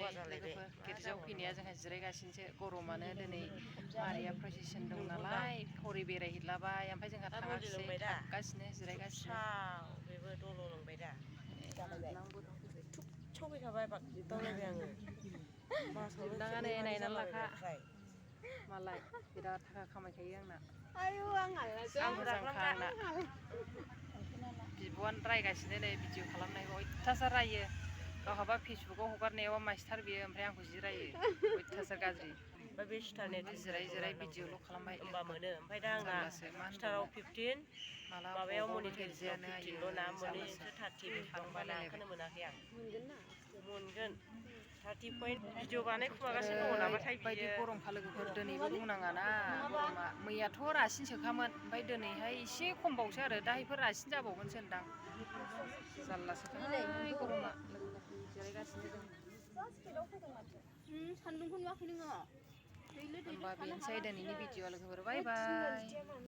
लोगोफोर गिर्जायाव फैनाया जोंहा जिरायगासिनोसो गरमानो दिनै मारिया प्रसेसन दं नालाय हरै बेरायहैलाबाय ओमफ्राय जोंहा थाङाखिसै थांगासिनो जिरायगासिनो बेबो दल' लोंबाय दा सफैखाबाय बागदावलायबाय आङो जोबनाङानो नायनानै लाखा मालाय बिराद थाखा खामायखायो आंना आं मोजांखा आंना बिब'आनो रायगासिनो नै भिडिअ खालामनायखौ अयथासार रायो गावहाबा फेसबुकाव हगारनायाव मास्टार बियो ओमफ्राय आंखौ जि रायो अयथासार गाज्रि ओमफ्राय बे स्टारनेट जिराय जिराय भिडिअल' खालामबाय होमबा मोनो ओमफ्राय दा आंना स्टाराव 15 माबायाव मनिटाइजेसनाव 15ल' ना मोननैजोंसो 30 बेसेबांबा ना ओंखायनो मोनाखै आं मोनगोन 30 पइन्ट भिडिअ बानायखुमागासिनो दङ नामाथाय बायदि गरमखा लोगोफोर दिनैबो बुंनाङाना गरमा मैयाथ' रासिनसोखामोन ओमफ्राय दिनैहाय एसे खमबावसो आरो दाहायफोर रासिन जाबावगोनसो होनदां जारलासोहाय गरमा लोगोफोर जिरायगासिनो जों सान्दुंखौ नुवाखै नोङो होमबा बेनोसै दिनैनि भिडिअ लोगोफोर बाय बाय